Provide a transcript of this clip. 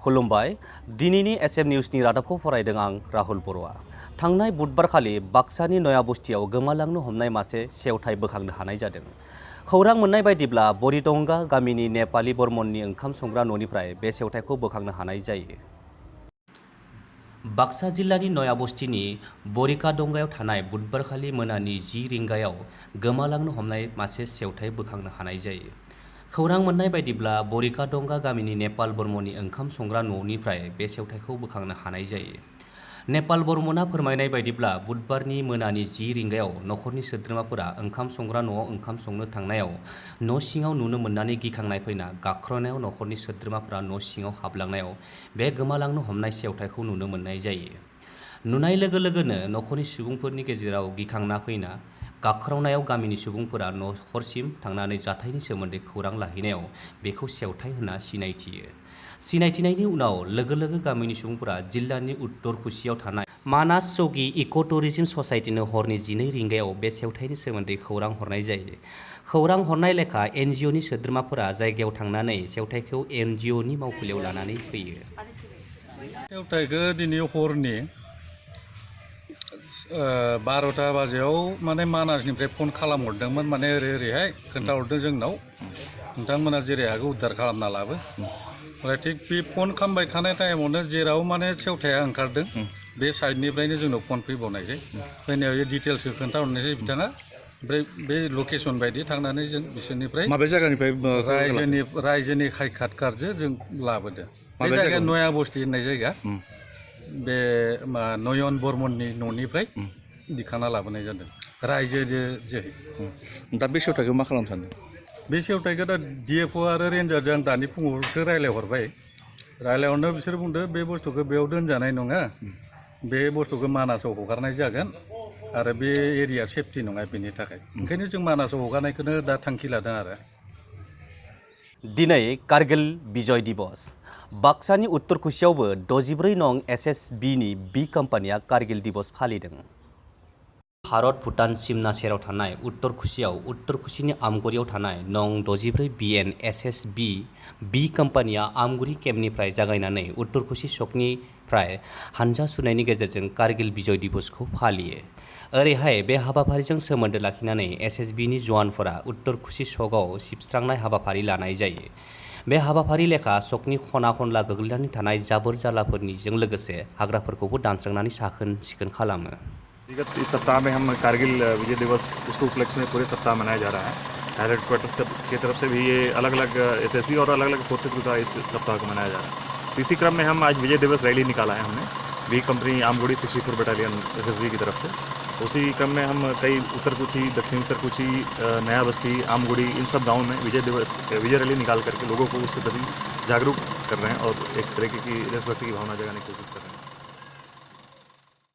खुलुमबाय दिनैनि एसएम निउसनि रादाबखौ फरायदों आं राहुल बर'आ। थांनाय बुधबारखालि बाक्सानि नयाबस्तियाव गोमालांनो हमनाय मासे सेवथाय बोखांनो हानाय जादों। खौरां मोननाय बायदिब्ला बरिदंगा गामिनि नेपाली बर्मननि ओंखाम संग्रा न'निफ्राय बे सेवथायखौ बोखांनो हानाय जायो। बाक्सा जिल्लानि नयाबस्तिनि बरिकादंगायाव थानाय बुधबारखालि मोनानि 10 रिंगायाव गोमालांनो हमनाय मासे सेवथाय बोखांनो हानाय जायो। खौरां मोननाय बायदिब्ला बरिकादंगा गामिनि नेपाल बर्मननि ओंखाम संग्रा न'निफ्राय बे सेवथायखौ बोखांनो हानाय जायो। नेपाल बर्मना फोरमायनाय बायदिब्ला बुधबारनि मोनानि 10 रिंगायाव नखरनि सोद्रोमाफोरा ओंखाम संग्रा न'आव ओंखाम संनो थांनायाव न' सिङाव नुनो मोननानै गिखांनाय फैना गाख्र'नायाव नखरनि सोद्रोमाफोरा न' सिङाव हाबलांनायाव बे गोमालांनो हमनाय सेवथायखौ नुनो मोननाय जायो। नुनाय लोगो लोगोनो नखरनि सुबुंफोरनि गेजेराव गिखांना फैना गाख्रावनायाव गामिनि सुबुंफोरा नखरसिम थांनानै जाथायनि सोमोन्दै खौरां लाहैनायाव बेखौ सेवथाय होनना सिनायथियो। सिनायथिनायनि उनाव लोगो लोगो गामिनि सुबुंफोरा जिल्लानि उत्तर कुसियाव थानाय मानास चौकी इक' टुरिज्म ससाइटिनो हरनि 12 रिंगायाव बे सेवथायनि सोमोन्दै खौरां हरनाय जायो। खौरां हरनाय लेखा एनजिअनि सोद्रोमाफोरा जायगायाव थांनानै सेवथायखौ एनजिअनि मावखुलियाव लानानै फैयो। सेवथायखौ दिनै हरनि 12टा बाजियाव माने मानासनिफ्राय फन खालामहरदोंमोन, माने ओरैहाय खोन्थाहरदों जोंनाव नोंथांमोना जेरै हागौ उद्धार खालामना लाबो। ओमफ्राय थिग बे फन खालामबाय थानाय टाइमावनो जेराव माने सेवथाया ओंखारदों बे साइडनिफ्रायनो जोंनाव फन फैबावनायसै। फैनायाव बे डिटेल्सखौ खोन्थाहरनायसै बिथाङा। ओमफ्राय बे लकेसन बायदि थांनानै जों बिसोरनिफ्राय माबे जायगानिफ्राय रायजोनि खायखादखारजों जों लाबोदों। बे जायगाया नयाबस्ति होननाय जायगा। बे नयन बर्मननि न'निफ्राय दिखांना लाबोनाय जादों रायजोजों। दा बे सेवथायखौ मा खालामनो सानदों? बे सेवथायखौ दा डिएफअ आरो रेन्जारजों आं दानि फुङावसो रायज्लायहरबाय। रायज्लायहरनायाव बिसोर बुंदों बे बुस्थुखौ बेयाव दोनजानाय नङा, बे बुस्थुखौ मानासाव हगारनाय जागोन आरो बे एरिया सेफटि नङा बेनि थाखाय। ओंखायनो जों मानासाव हगारनायखौनो दा थांखि लादों आरो। दिनै कारगिल विजय दिवस। बाक्सानि उत्तर कुसियावबो 64 नं एसएसबिनि बी कम्पानिया कारगिल दिवस फालिदों। भारत भुटान सिमना सेराव थानाय उत्तर कुसियाव उत्तर कुसिनि आमगुरियाव थानाय नं 64 बिएन एसएसबि बी कम्पानिया आमगुरि केम्पनिफ्राय जागायनानै उत्तर कुसि सकनिफ्राय हानजा सुनायनि गेजेरजों कारगिल विजय दिवसखौ फालियो। ओरैहाय बे हाबाफारिजों सोमोन्दो लाखिनानै एसएसबिनि जवानफोरा उत्तर कुसि सकआव सिबस्रांनाय हाबाफारि लानाय जायो। बे हाबाफारि लेखा सकनि खना खनला गोग्लैनानै थानाय जाबोर जालाफोरनिजों लोगोसे हाग्राफोरखौबो दानस्रांनानै साखोन सिखोन खालामो। विगत इस सप्ताह में हम कारगिल विजय दिवस उसको उपलक्ष्य में पूरे सप्ताह मनाया जा रहा है। एयर हेडक्वार्टर्स की तरफ से भी ये अलग अलग एसएसबी और अलग अलग फोर्सेस के द्वारा इस सप्ताह को मनाया जा रहा है। इसी क्रम में हम आज विजय दिवस रैली निकाला है हमने बी कंपनी आमगुड़ी 64 बटालियन एसएसबी की तरफ से। उसी क्रम में हम कई उत्तर कुची, दक्षिण उत्तर कुची, नया बस्ती, आमगुड़ी इन सब गाँव में विजय रैली निकाल करके लोगों को उसके प्रति जागरूक कर रहे हैं और एक तरीके की देशभक्ति की भावना जगाने की कोशिश कर रहे हैं।